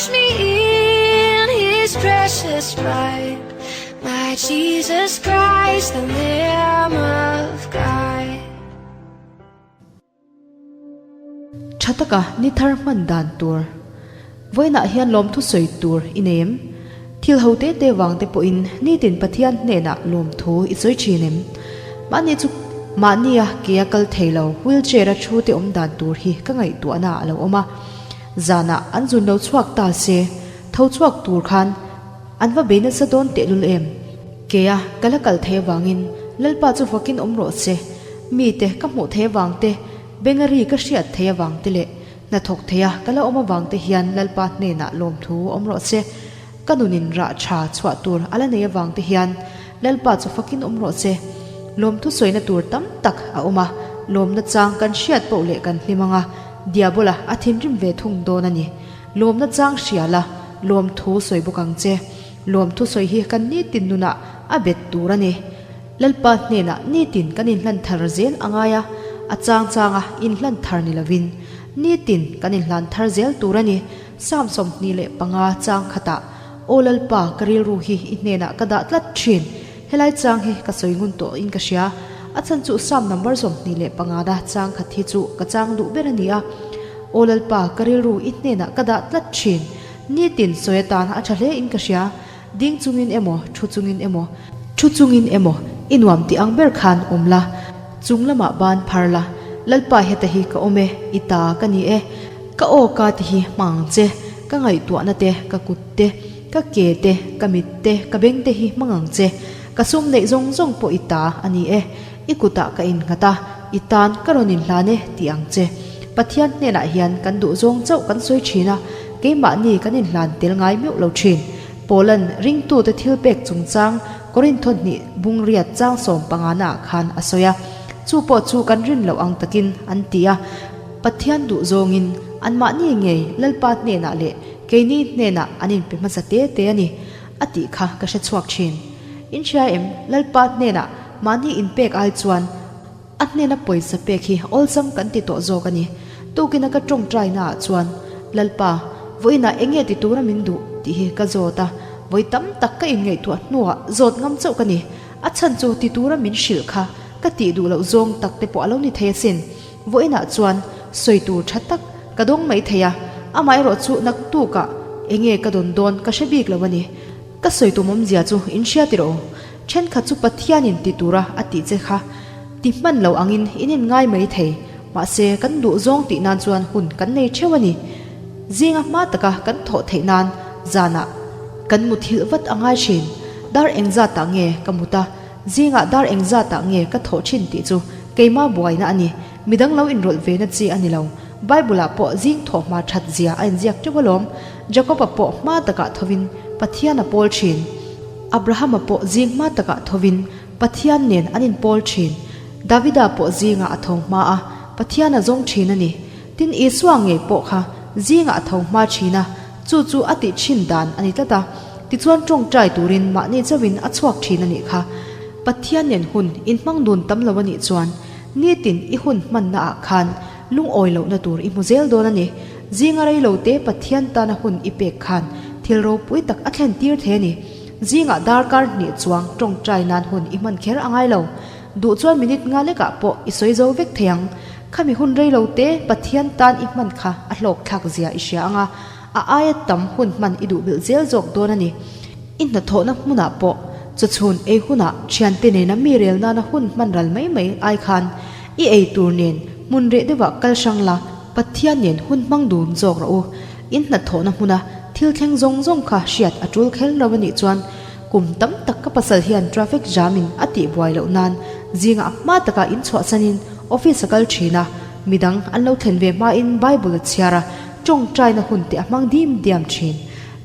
Wash me in his precious blood. My Jesus Christ, the Lamb of God. Tha taka ni thar hman dan tur. Vawiinah hian lawmthu sawi tur i nei em? Thil ho te te vang te pawhin nitin Pathian hnenah lawmthu i sawi thin em? Mahni chu mahnia ke a kal thei lo wheelchair a thu te awm dan tur hi ka ngaihtuahna a lo awm a. Zanah an zun lo chhuak ta se, tho chhuak tur khan an va bei nasa dawn tehlul em? Ke a ka la kal thei avangin Lalpa chu vakin awm rawh se, mite ka hmuh thei avang te, Bengari ka hriat thei avang te leh hnathawk theia ka la awm avang te hian Lalpa hnenah lawmthu awm rawh se. Ka nunin rah tha chhuah tur a la nei avang te hian Lalpa chu fakin awm rawh se. Lawmthu sawina tur tam tak a awm a, lawmna chang kan hriat poh leh kan hlim ang a, Diabola a thinrim ve thung dawn a ni. Lawmna chang hria la, lawmthu sawi bawk ang che. Lawmthu sawi hi kan nitin nunah a bet tur a ni. Lalpa hnenah nitin kan inhlan thar zel a ngai a, a chang changa inhlan thar ni lovin nitin kan inhlan thar zel tur a ni. Psalm 25 chang khatah, Aw Lalpa, ka rilru hi i hnenah ka dah tlat thin. Helai chang hi ka sawi ngun tawh in ka hria. A chhan chu Psalm number 25 na chang khat hi chu ka chang duh ber a ni a. Aw Lalpa, ka rilru i hnenah ka dah tlat thin. Nitin sawi atan a tha hle in ka hria. Ding chungin emaw, thu chungin emaw, thu chungin emaw i nuam tih ang ber khan awm la, chung lamah ban phar la, Lalpa heta hi ka awm e, i ta ka ni e, ka aw ka ti hi hmang ang che, ka ngaihtuahna te, ka kut te, ka ke te, ka mit te, ka beng te hi hmang ang che, ka sum neih zawng zawng pawh i ta a ni e, i kutah ka innghat a, i tan ka rawn inhlan e tih ang che. Pathian hnenah hian kan duh zawng chauh kan sawi thin a, keimahni kan inhlan tel ngai meuh lo thin. Paulan ringtute thil pek chungchang Korintho hnih bungriat chang 15 ah khan a sawi a, chu pawh chu kan rin loh ang takin an ti a, Pathian duh zawngin anmahni ngei Lalpa hnenah leh keini hnenah an inpe hmasa te te a ni a tih kha ka hre chhuak thin. In hria em, Lalpa hnenah mahni inpek ai chuan A hnena pawisa pek hi awlsam kan ti tawh zawk a ni. Tukina ka tawngtai naah chuan, Lalpa, vawiinah eng nge ti tura min duh? tih hi ka zawt a. Vawi tam tak ka inngaihtuah hnuah zawt ngam chauh ka ni. A chhan chu ti tura min hrilh kha ka tih duh loh zawng tak te pawh a lo ni thei asin. Vawiinah chuan sawi tur tha tak ka dawng mai thei a, amaherawh chu naktukah eng nge ka dawn dawn ka hre bik lo a ni. Ka sawi tum awmzia chu in hria tirh aw. Thenkhat chu Pathianin ti tura a tih che kha ti hman lo angin in in ngai mai thei. Mahse, kan duh zawng tih nan chuan hun kan nei theuh a ni. Zinga hma taka kan thawh theih nan zanah kan muthilh vat a ngai thin. Dar engzatah nge ka mut a, zingah dar engzatah nge ka thawh thin tih chu keimah buaina a ni. Midang lo inrawlh ve na chi a ni lo. Bible-ah pawh zing thawh hma that zia a inziak teuh alawm. Jakob-a pawh hma takah thovin Pathian a pawl thin. Abrahama pawh zing hma takah thovin Pathian nen an inpawl thin. Davida pawh zingah a tho hma a, Pathian a zawng thin a ni. Tin, Isua ngei pawh kha zingah a tho hma thin a, chu chu a tih thin dan a ni tlat a. Tichuan tawngtai turin mahni chauhin a chhuak thin a nih kha. Pathian nen hun inhmang dun tam lo a nih chuan nitin i hun hmannaah khan Lungawi lohna tur i hmu zel dawn a ni. Zinga rei lo te Pathian tana hun i pek khan thil ropui tak a thlen tir thei a ni. Zingah darkar hnih chuang tawngtai nan hun i hman kher a ngai lo. Duh chuan minute nga lekah pawh i sawi zo vek thei ang. Khami hun rei lo te Pathian tan i hman kha a hlawk thlak zia i hria ang a, a aia tam hun hman i duh bilh zel zawk dawn a ni. I hnathawhna hmunah pawh chawchhun ei hunah thiante nena mi rel nana hun hman ral mai mai ai khan I ei tur nen hmun reh deuhah kal hrang la, Pathian nen hun hmang dun zawk rawh u. In hnathawhna hmuna thil thleng zawng zawng kha hriat a tul kher lo a nih chuan kum tam tak ka pasal hian traffic jam in a tih buai loh nan zingah hma takah in chhuahsanin office a kal thin a, midang an lo thlen ve hmain Bible a chhiar a, tawngtaina hun te a hmang dim diam thin.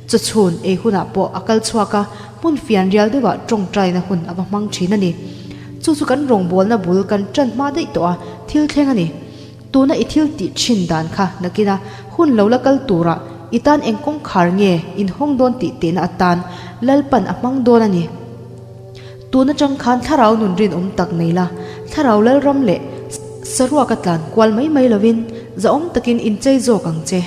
Chawchhun ei hunah pawh a kal chhuak a, hmun fian rial deuhah tawngtaina hun a va hmang thin a ni. Chu chu kan rawngbawlna bul kan tan hma daih tawh a, thil thleng a ni. Tuna i thil tih thin dan kha nakina hun lo la kal turah i tan eng kawngkhar nge inhawng dawn tih tehna atan Lalpan a hmang dawn a ni. Tun atang khan thlarau nun rinawm tak nei la, thlarau lalram leh saruaka tlan kual mai mai lovin zahawm takin inchei zawk ang che.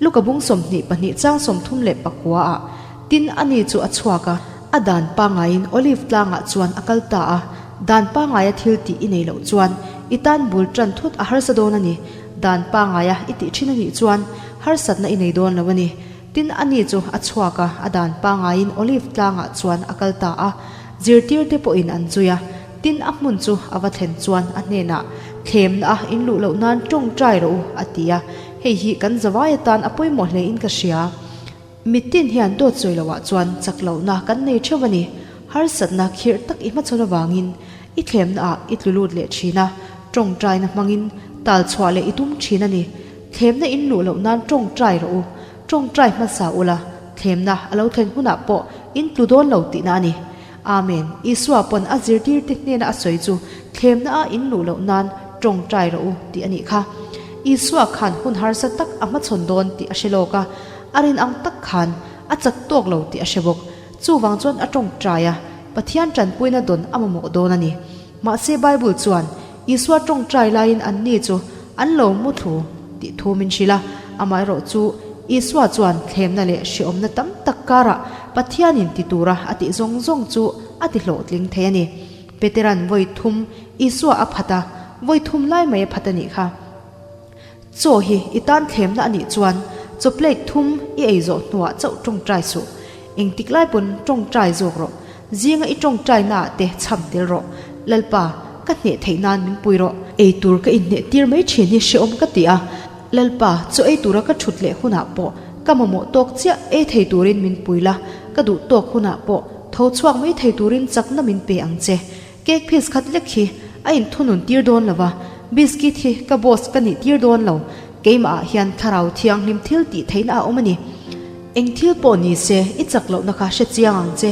Luka bung 22 chang 34 ah, Tin, ani chu a chhuak a, a dan pangaiin Olive tlangah chuan a kal ta a. Dan pangaia thil tih i nei loh chuan i tan bul tan thut a harsa dawn a ni. Dan pangaia i tih thin a nih chuan harsatna i nei dawn lo a ni. Tin, ani chu a chhuak a, a dan pangaiin Olive tlangah chuan a kal ta a. Zirtirte pawhin an zui a. Tin, a hmun chu a va thlen chuan a hnenah, Thlemna a in luh loh nan tawngtai rawh u, a ti a. Hei hi kan zavai atan a pawimawh hlein ka hria. Mitin hian dawt sawi loah chuan chak lohna kan nei theuh a ni. Harsatna khirh tak i hmachhawn avangin i thlemnaah i tlu lut leh thin a, tawngtaina hmangin tal chhuah leh i tum thin a ni. Thlemna in luh loh nan tawngtai rawh u. Tawngtai hmasa ula, thlemna a lo thlen hunah pawh in tlu dawn lo tihna a ni. Amen. Isua pawn a zirtirte hnena a sawi chu thlemna a in luh loh nan tawngtai rawh u tih a nih kha. Isua khan hun harsa tak a hmachhawn dawn tih a hre lawk a, a rin ang tak khan a chak tawk lo tih a hre bawk. Chuvang chuan a tawngtai a, Pathian tanpuina dawn a mamawh dawn a ni. Mahse Bible chuan Isua tawngtai laiin anni chu an lo mu thlu tih thu min hrilh a, amaherawh chu Isua chuan thlemna leh hrehawmna tam tak karah Pathianin ti tura a tih zawng zawng chu a ti hlawhtling thei a ni. Petera'n vawi thum Isua a phat a, vawi thum lai mai a phat a nih kha. Chaw hi i tan thlemna a nih chuan chaw plate thum i ei zawh hnuah chauh tawngtai suh. Engtik lai pawn tawngtai zawk rawh. Zinga i tawngtai naah te chham tel rawh. Lalpa, ka hneh theih nan min pui rawh. Ei tur ka inhneh tir mai thin hi hrehawm ka ti a. Lalpa, chaw ei tura ka thut leh hunah pawh ka mamawh tawk chiah ei thei turin min pui la, ka duh tawk hunah pawh tho chhuak mai thei turin chakna min pe ang che. Cake piece khat lek hi a inthunun tir dawn lo va, biscuit hi ka boss ka nih tir dawn lo, keimah ah hian thlarau thianghlim thil tih theihna a awm a ni. Eng thil pawh ni se i chak lohna kha hre chiang ang che,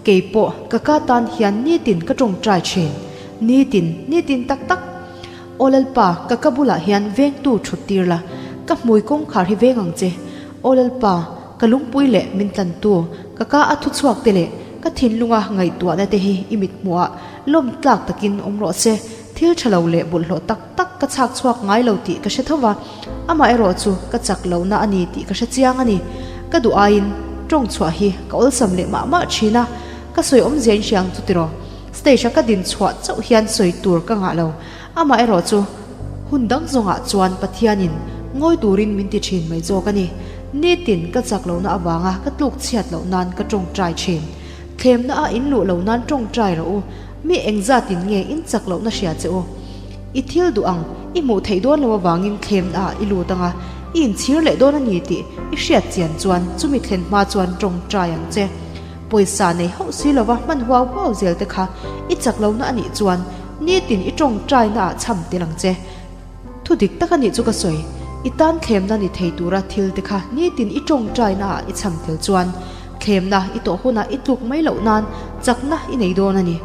kei pawh ka ka tan hian nitin ka tawngtai thin, nitin, nitin tak tak. Aw Lalpa, ka ka bulah hian vengtu thut tir la, ka hmui kawngkhar hi veng ang che. Aw Lalpa, ka lungpui leh min tlantu, ka ka a thuchhuak te leh ka thinlunga ngaihtuahna te hi i mit hmuhah lawm tlak takin awm rawh se. Thil tha lo leh bawlhhlawh tak tak ka chhak chhuak ngai lo tih ka hre tho va, amaherawh chu ka chak lohna a ni tih ka hre chiang a ni. Ka duh aiin tawng chhuah hi ka awlsam leh mah mah thin a, ka sawi awmzia in hria ang chu tiraw? Stage a ka din chhuah chauh hian sawi tur ka ngah lo. Amaherawh chu hun dang zawngah chuan Pathianin ngawi turin min ti thin mai zawk a ni. Nitin ka chak lohna avanga ka tluk chhiat loh nan ka tawngtai thin. Thlemna a in luh loh nan tawngtai rawh u. Mi engzatin nge in chak lohna hria che u? I thil duh ang i hmuh theih dawn lo avangin thlemna ah i lut anga i inchhir leh dawn a ni tih i hriat chian chuan chumi thlen hma chuan tawngtai ang che. Pawisa nei hauh si lova hman huau huau zel te kha i chak lohna a nih chuan nitin i tawngtaina ah chham tel ang che. Thu dik tak a nih chu ka sawi, i tan thlemna ni thei tura thil te kha nitin i tawngtaina ah i chham tel chuan thlemna i tawh hunah i tluk mai loh nan chakna i nei dawn a ni.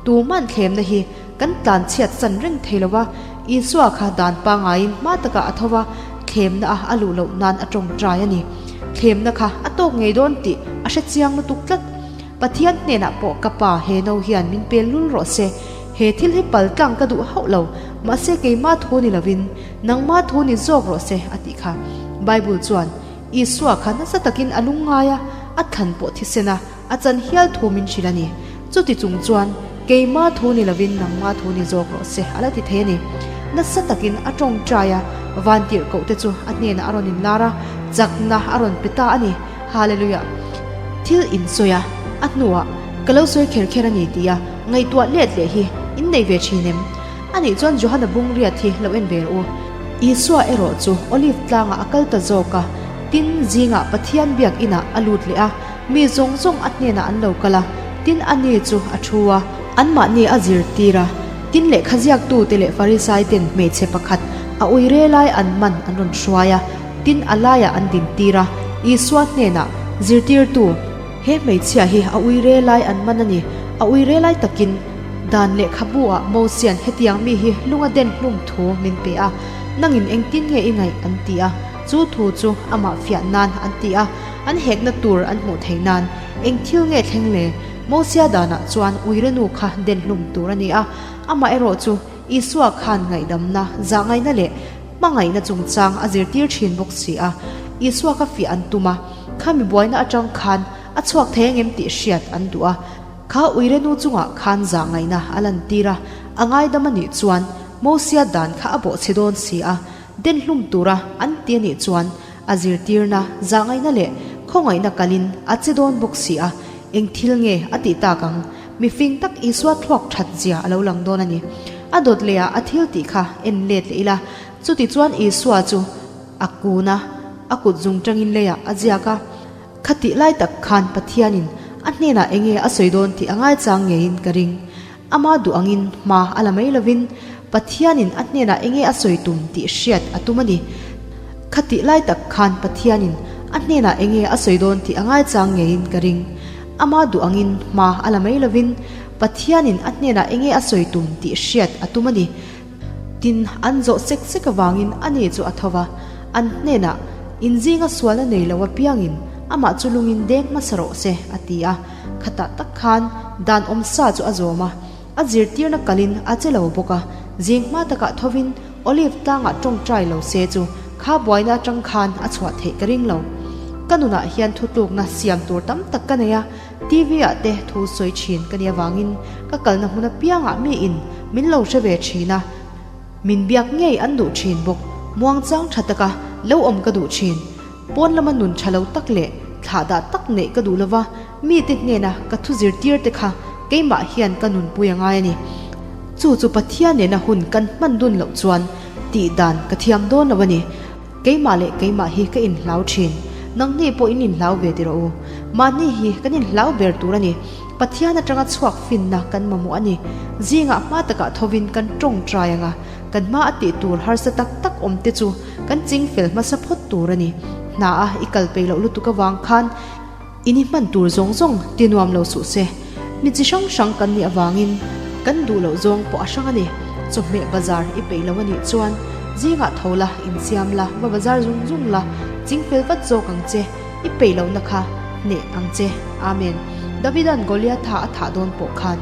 Tuman thlemna hi kan tlan chhiat san reng thei lova, Isua kha dan pangaiin hma takah a tho va, thlemna a a luh loh nan a tawngtai a ni. Thlemna kha a tawk ngei dawn tih a hre chiang lutuk tlat. Pathian hnenah pawh ka pa he no hian min pel lul rawh se, he thil hi pal tlang ka duh hauh lo, mahse keima thu ni lovin nangma thu ni zawk rawh se a tih kha. Bible chuan Isua kha nasa takin a lungngai a, a thlan pawh thisen a, A chan hial thu min hrilh a ni. Chuti chung chuan, Keima thu ni lovin nangma thu ni zawk rawh se, a la ti thei a ni. Nasa takin a tawngtai a, vantirhkohte chu a hnenah a rawn inlar a, chakna a rawn pe ta a ni. Hallelujah! Thil insawi a, a hnuah, Ka lo sawi kher kher a ni tia ngaihtuah let leh hi in nei ve thin em? Anih chuan Johana bung riat hi lo en ve rawh u. Isua erawh chu Olive tlangah a kal ta zawk a, tin, zingah Pathian biak inah a lut leh a, Mi zawng zawng a hnenah an lo kal a, tin a ni chu a thu a, anmahni a zirtir a. Tin lehkha ziaktute leh Farisai ten hmeichhe pakhat a ui re lai an man an rawn hruai a, tin a laiah an dintir a, Isua hnenah, Zirtirtu, he hmeichhia hi a ui re lai an man a ni, a ui re lai takin dan lehkhabu ah Mosian hetiang mi hi lunga den hlum thu min pe a, nangin engtin nge i ngaih? an ti a. Chu thu chu amah fiah nan an ti a, an hekna tur an hmuh theih nan eng thil nge thleng le? Mosia danah chuan uirenu kha den hlum tur a ni a, amah erawh chu Isua khan ngaihdamna, zahngaihna leh hmangaihna chungchang a zirtir thin bawk si a. Isua kha fiah an tum a, khami buaina atang khan a chhuak thei angem tih hriat an duh a. Kha uire nu chungah khan zah ngaihna a lantir a, a ngaidam a nih chuan Mosia dan kha a bawhchhe dawn si a, den hlum tura an ti a nih chuan a zirtirna, zah ngaihna leh khawngaihna kalin a che dawn bawk si a, eng thil nge a tih tak ang? Mifing tak Isua thluak that zia a lo lang dawn a ni. A dawt leh ah a thil tih kha en let leh ila, chuti chuan Isua chu a kun a, a kut zung tangin leiah a ziak a. Khatih lai tak khan Pathianin a hnenah enge a sawi dawn tih a ngaichang ngeiin ka ring. Ama duh angin hma a la mai lovin Pathianin a hnenah enge a sawi tum tih hriat a tum a ni. Khatih lai tak khan Pathianin a hnenah enge a sawi dawn tih a ngaichang ngeiin ka ring. Ama duh angin hma a la mai lovin Pathianin a hnenah enge a sawi tum tih hriat a tum a ni. Tin, an zawh sek sek avangin ani chu a tho va, an hnenah, In zinga sualna nei lo apiangin amah chu lungin deng hmasa rawh se, a ti a. Khatah tak khan dan awm sa chu a zawm a, a zirtirna kalin a che lo bawk a, zing hma takah thovin Olive tlangah tawngtai lo se chu kha buaina atang khan a chhuah theih ka ring lo. Ka nunah hian thutlukna siam tur tam tak ka nei a, TV ah te thu sawi thin ka nih avangin ka kalna hmun apiangah miin min lo hre ve thin a, min biak ngei an duh thin bawk. Muangchang tha taka lo awm ka duh thin. Pawn lama nun tha lo tak leh thlah dah tak neih ka duh lova, mite hnena ka thu zirtir te kha keimah hian ka nunpui a ngai a ni. Chu chu Pathian nena hun kan hman dun loh chuan tih dan ka thiam dawn lo a ni. Keimah leh keimah hi ka inhlau thin. Nangni pawh in inhlau ve ti rawh u. Mahni hi kan inhlau ber tur a ni. Pathian atanga chhuak finna kan mamawh a ni. Zingah hma takah thovin kan tawngtai ang a, kan hma a tih tur harsa tak tak awm te chu kan ching fel hmasa phawt tur a ni. Hna a i kal peih loh lutuk avang khan in i hman tur zawng zawng ti nuam lo suh se. Mi chi hrang hrang kan nih avangin kan duh loh zawng pawh a hrang a ni. Chawhmeh bazar i peih lo a nih chuan zingah tho la, insiam la, va bazar zung zung la, ching fel vat zawk ang che, i peih lohna kha hneh ang che. Amen. Davida'n Goliatha a thah dawn pawh khan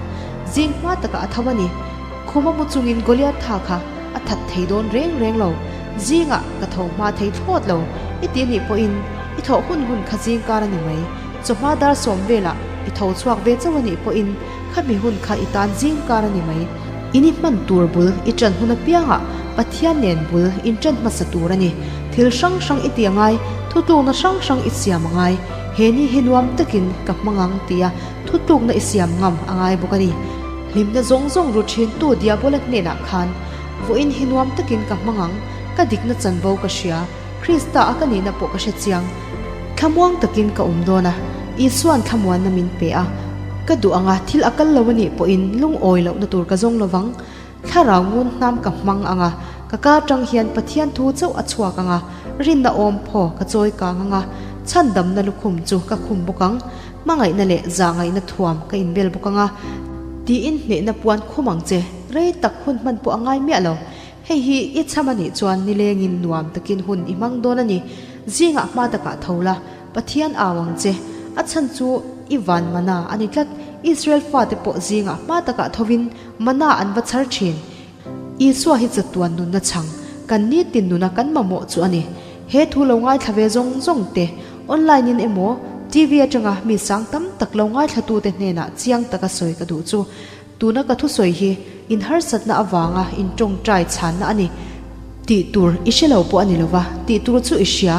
zing hma takah a tho a ni. Khuma mu chungin Goliatha kha a that thei dawn reng reng lo. Zingah ka tho hma thei thlawt lo. I ti anih pawhin i thawh hun hun kha zing kar a ni mai. Chawhma dar sawm velah i tho chhuak ve chauh anih pawhin khami hun kha i tan zing kar a ni mai. In i hman tur bul i ṭan hun apiangah Pathian nen bul in ṭan hmasa tur a ni. Thil hrang hrang i ti angai, thutlukna hrang hrang i siam angai. He ni hi nuam takin ka hmang ang tia thutlukna i siam ngam angai bawk a ni. Hlimna zawng zawng ru ṭhintu Diabola hnenah khan vawiin hi nuam takin ka hmang ang, ka dikna chanvo ka hria, Krista a ka nihna pawh ka hre chiang. Thlamuang takin ka awm dawn a, Isua'n thlamuanna min pe a, ka duh anga thil a kal lo a nih pawhin lungawi lohna tur ka zawng lovang. Thlarau ngun hnam ka hmang ang a, ka ka atang hian Pathian thu chauh a chhuak ang a, rinna awm phaw ka chawi kang ang a, chhandamna lukhum chu ka khum bawk ang, hmangaihna leh zahngaihna thuam ka inbel bawk ang a, tiin hnehna puan khum ang che, rei tak hun hman pawh a ngai miah lo. Hei hi i cham a nih chuan nilengin nuam takin hun i hmang dawn a ni. Zingah hma takah tho la, Pathian au ang che. A chhan chu i van mana a ni tlat. Israel fate pawh zingah hma takah thovin mana an va chhar thin. Isua hi chatuan nunna chhang, kan nitin nuna kan mamawh chu a ni. He thu lo ngaithla ve zawng zawng te, online in emaw, TV atanga mi sang tam tak lo ngaithlatute hnenah chiang taka sawi ka duh chu. Tuna ka thusawi hi in harsatna avanga in tawngtai chhanna a ni. Tih tur i hre lo pawh a ni lova, tih tur chu i hria,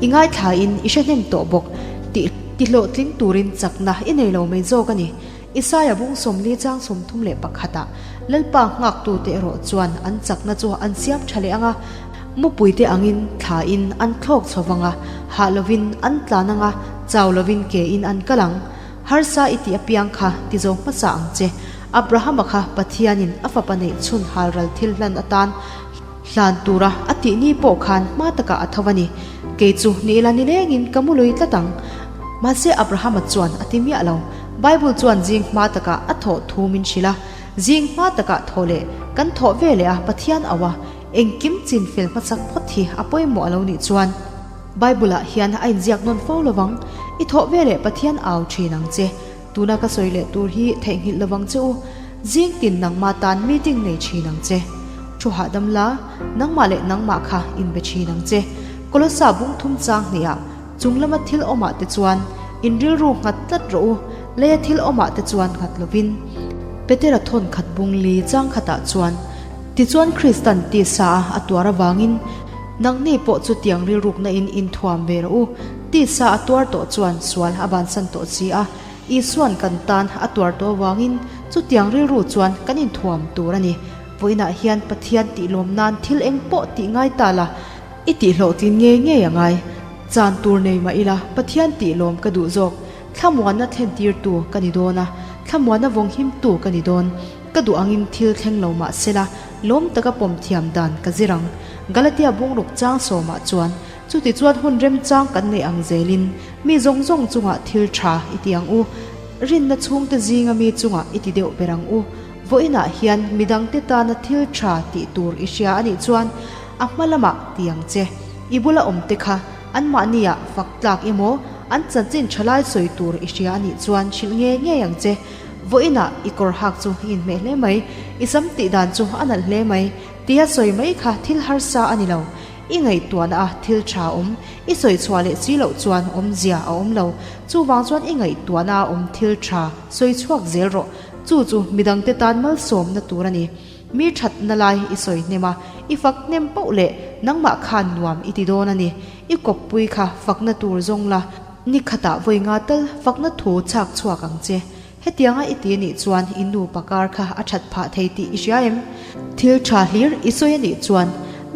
i ngaithlain i hre hnem tawh bawk. Tih tihlawhtling turin chakna i nei lo mai zawk a ni. Isaia bung 40 chang 31 ah Lalpa nghaktute erawh chuan an chakna chu an siam tha leh ang a, mupuite angin thlain an thlawk chho vang a, hah lovin an tlan ang a, chau lovin kein an kal ang. Harsa i tih apiang kha ti zo hmasa ang che. Abrahama kha Pathianin a fapa neih chhun halral thil hlan atan hlan tura a tih ni pawh khan hma takah a tho a ni. Kei chu ni ila nilengin ka mu lui tlat ang. Mahse Abrahama chuan a ti miah lo. Bible chuan zing hma takah a thawh thu min hrilh a. Zing hma takah thawh leh kan thawh ve leh a Pathian auh a, engkim chin fel hmasak phawt hi a pawimawh a lo nih chuan. Bible ah hian a inziak nawn fo lovang, i thawh veleh Pathian au thin ang che. Tuna ka sawi leh tur hi theihnghilh lovang che u. Zing tin nangmah tan meeting nei thin ang che. Thu hahdam la, nangmah leh nangmah kha inbe thin ang che. Kolosa bung thum chang hniah chung lama thil awmah te chuan in rilru nghat tlat rawh u, leia thil awmah te chuan nghat lovin. Petera thawn khat bung li chang khatah chuan, Tichuan Kristan tisa a a tuar avangin nangni pawh chu tiang rilrukna in inthuam ve rawh u, tisa a tuar tawh chuan sual a bansan tawh si a, Isuan kan tan a tuar tawh avangin chutiang rilru chuan kan inthuam tur a ni. Vawiinah hian Pathian tihlawm nan thil eng pawh tih ngai ta la, i tihhlawhtlin ngei ngei a ngai. Chan tur nei mah ila Pathian tihlawm ka duh zawk. Thlamuanna thlentirtu ka ni dawn a, thlamuanna vawnghimtu ka ni dawn. Ka duh angin thil thleng lo mah sela, lawm taka pawm thiam dan ka zir ang. Galatia bungruk chang sawmah chuan, Chutichuan hun remchang kan neih ang zelin, mi zawng zawng chungah thil tha i ti ang u. Rinna chhungte zinga mi chungah i ti deuh ber ang u. Vawiinah hian midangte tana thil tha tih tur i hria a nih chuan a hma lamah ti ang che. I bula awmte kha anmahniah fak tlak emaw, an chanchin tha lai sawi tur i hria a nih chuan hrilh ngei ngei ang che. Vawiinah i kawr hak chu i inhmeh hle mai, i sam tih dan chu a nalh hle mai tia sawi mai kha thil harsa a ni lo. I ngaihtuahna a thil tha awm, i sawi chhuah leh si loh chuan awmzia a awm lo. Chuvang chuan i ngaihtuahna a awm thil tha sawi chhuak zel rawh. Chu chu midangte tan malsawmna tur a ni. Mi thatna lai i sawi hnem a, i fak hnem poh leh nangmah khan nuam i ti dawn a ni. I kawppui kha fakna tur zawng la, ni khatah vawi nga tal fakna thu chhak chhuak ang che. Hetianga i ti anih chuan i nu pakar kha a that phah thei tih i hria em? Thil tha hlir i sawi anih chuan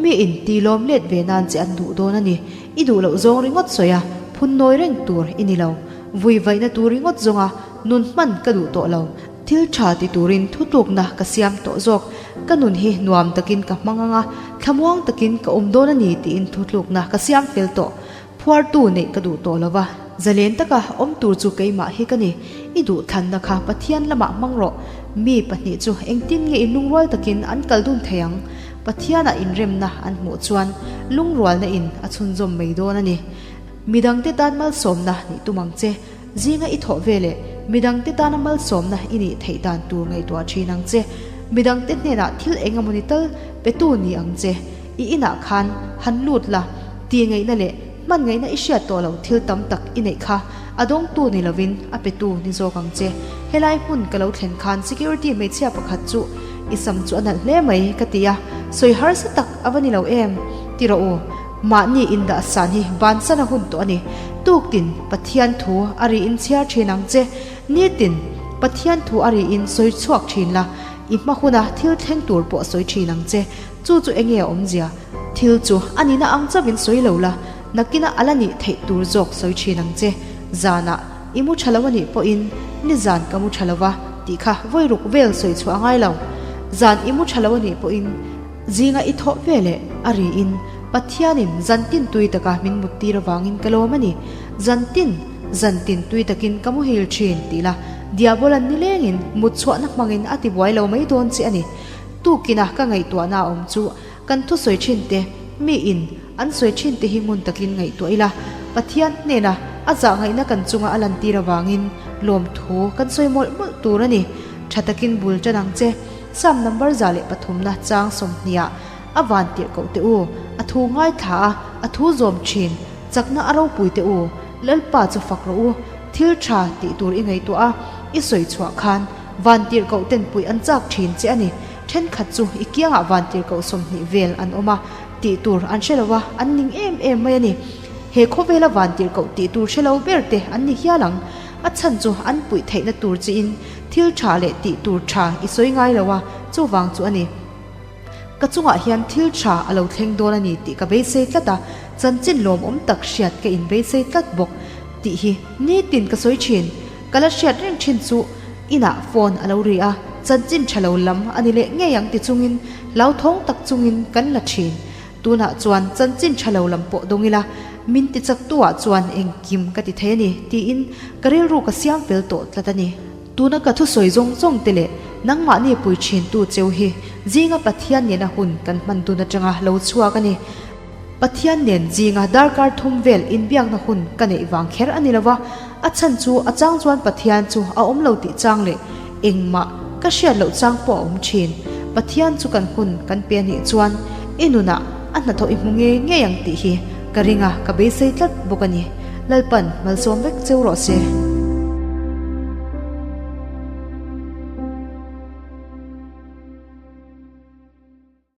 mi in ti lawm let ve nan che an duh dawn a ni. I duh loh zawng ringawt sawi a, phun nawi reng tur i ni lo. Vui vaihna tur ringawt zawnga nun hman ka duh tawh lo. Thil tha ti turin thutlukna ka siam tawh zawk. Ka nun hi nuam takin ka hmang ang a, thlamuang takin ka awm dawn a ni tiin thutlukna ka siam fel tawh. Phuartu neih ka duh tawh lo va, zalen taka awm tur chu keimah hi ka ni. I duhthlanna kha Pathian lamah hmang rawh. Mi pahnih chu engtin nge inlungrual takin an kal dun thei ang? Pathianah inremna an hmuh chuan lungrualna in a chhunzawm mai dawn a ni. Midangte tan malsawmna nih tum ang che. Zinga i thawh veleh midangte tana malsawmna i nih theih dan tur ngaihtuah thin ang che. Midangte hnenah thil eng emawni tal petu ni ang che. I inah khan han lut la, tih ngaihna leh hman ngaihna i hriat tawh lo thil tam tak i neih kha a dawngtu ni lovin a petu ni zawk ang che. Helai hmun ka lo thlen khan security hmeichhia pakhat chu i sam chu a nalh hle mai ka ti a, sawi harsa tak a va ni lo em? Ti rawh u. Mahni indah san hi bansan a hun tawh a ni. Tuktin Pathian thu a ri in chhiar thin ang che. Nitin Pathian thu a ri in sawi chhuak thin la, i hma huna thil thleng tur pawh sawi thin ang che. Chu chu enge a awmzia? Thil chu a nihna ang chauhin sawi lo la, nakina a la nih theih tur zawk sawi thin ang che. Zanah i mu tha lo a nih pawhin nizan ka mu tha lo va tih kha vawi ruk vel sawi chhuah a ngai lo. Zan i mu tha lo a nih pawhin zinga i thawh ve leh a riin Pathianin zantin tui taka min muttir avangin ka lawm a ni. Zantin, zantin tui takin ka muhil thin tih la, Diabolan nilengin mut chhuahna hmangin a tibuai lo mai dawn che a ni. Tukina ka ngaihtuahna a awm chu kan thusawi thin te, mi in an sawi thin te hi ngun takin ngaihtuah ila, Pathian hnena a zah ngaihna kan chunga a lantir avangin lawmthu kan sawi mawlh mawlh tur a ni. Tha takin bul tan ang che. Psalm number 103na chang sawmhniah a van tirh koh teh u, a thu ngaithla a, a thu zawm thin, chakna a ropui teh u, Lalpa chu fak rawh u, thil tha tih tur i ngaihtuah a, i sawi chhuah khan van tirh koh ten puih an chak thin che a ni. Thenkhat chu i kiangah van tirh koh 20 vel an awm a, tih tur an hre lo a, an ning em em mai a ni. He khawvela van tirh koh tih tur hre lo ber te an ni hial ang. A chhan chu an puih theihna tur chiin thil tha leh tih tur tha i sawi ngai lo a, chuvang chu a ni. Ka chungah hian thil tha a lo thleng dawn a ni tih ka beisei tlat a, chanchin lawmawm tak hriat ka inbeisei tlat bawk tih hi nitin ka sawi thin. Ka la hriat reng thin chu inah phone a lo ri a, chanchin tha lo lam a ni leh ngei ang ti chungin hlauthawng tak chungin kan la thin. Tunah chuan chanchin tha lo lam pawh dawng ila, min ti chaktuah chuan engkim ka ti thei a ni tiin ka rilru ka siam fel tawh tlat a ni. Tuna ka thusawi zawng zawng te leh nangmahni pui thintu cheu hi zinga Pathian nena hun kan hman dun atanga lo chhuak a ni. Pathian nen zinga darkar thum vel inbiakna hun ka neih vang kher a ni lova, a chhan chu a chang chuan Pathian chu a awm lo tih chang leh engmah ka hriat loh chang pawh a awm thin. Pathian chu kan hun kan pe a nih chuan i nunah a hnathawh i hmu ngei ngei ang tih hi. Ka ring a, ka beisei tlat bawk a ni. Lalpan malsawm vek cheu rawh se.